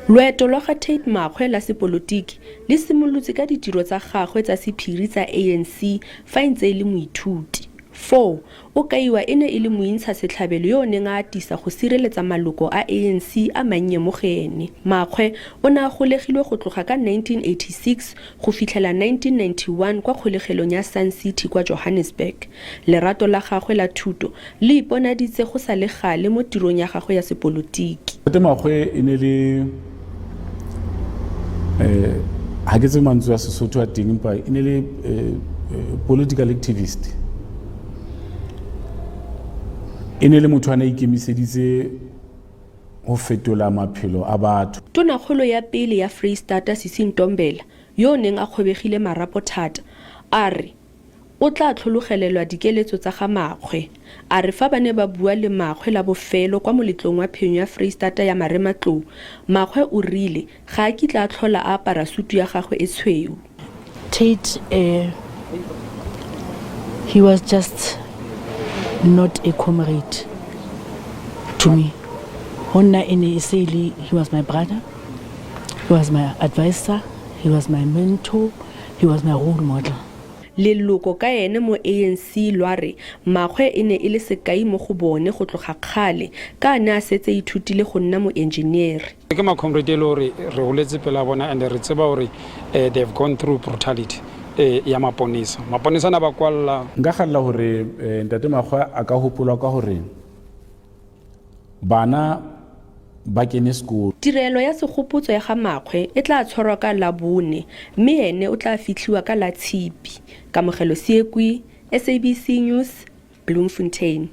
Loeto lwa ga Tate Makgwe la sepolotiki le simolotse ka ditiro tsa gagwe tsa sephiri tsa ANC fa e ntse e le moithuti. Foo, o kaiwa e ne e le mointsha setlhabelo yo o neng a atisa go sireletsa maloko a ANC a mannye mo go ene. Makgwe o ne a golegilwe go tloga ka 1986 go fitlhela 1991 kwa kgolegelong ya Sun City kwa Johannesburg. Lerato la gagwe la thuto le iponaditse go sa le gale mo tirong ya gagwe ya sepolotiki. Ntate Makgwe e ne le eh ha ke tse mantswe a Sesotho a teng empa e ne le eh, eh, political activist. E ne le motho a ne a ikemiseditse go fetola maphelo a batho. Tonakgolo ya pele ya Freistata Sisi Ntombela, yo o neng a kgobegile marapo thata, a re o tla tlhologelelwa dikeletso tsa ga Makgwe. A re fa ba ne ba bua le Makgwe la bofelo kwa moletlong wa phenyo ya Freistata ya marematlou, Makgwe o rile ga a kitla a tlhola a apara sutu ya gagwe e tshweu. Tate, he was just not a comrade to me. Ho nna e ne e se e le, he was my brother, he was my advisor, he was my mentor, he was my role model. Leloko ka ene mo ANC lwa re Makgwe e ne e le sekai mo go bone go tloga kgale ka a ne a setse a ithutile go nna moenjenere. Ke ma-comrade e le gore re holetse pela bona and re tseba gore they've gone through brutality ya maponesa. Maponesa na ba kwalla. Nka kgalla hore Ntate Makgwe a ka hopolwa ka hore bana ba kene sekolo. Tirelo ya segopotso ya ga Makgwe e tla tshwarwa ka Labone mme ene o tla fitlhiwa ka Latshipi. Kamogelo Seekwi, SABC News, Bloemfontein.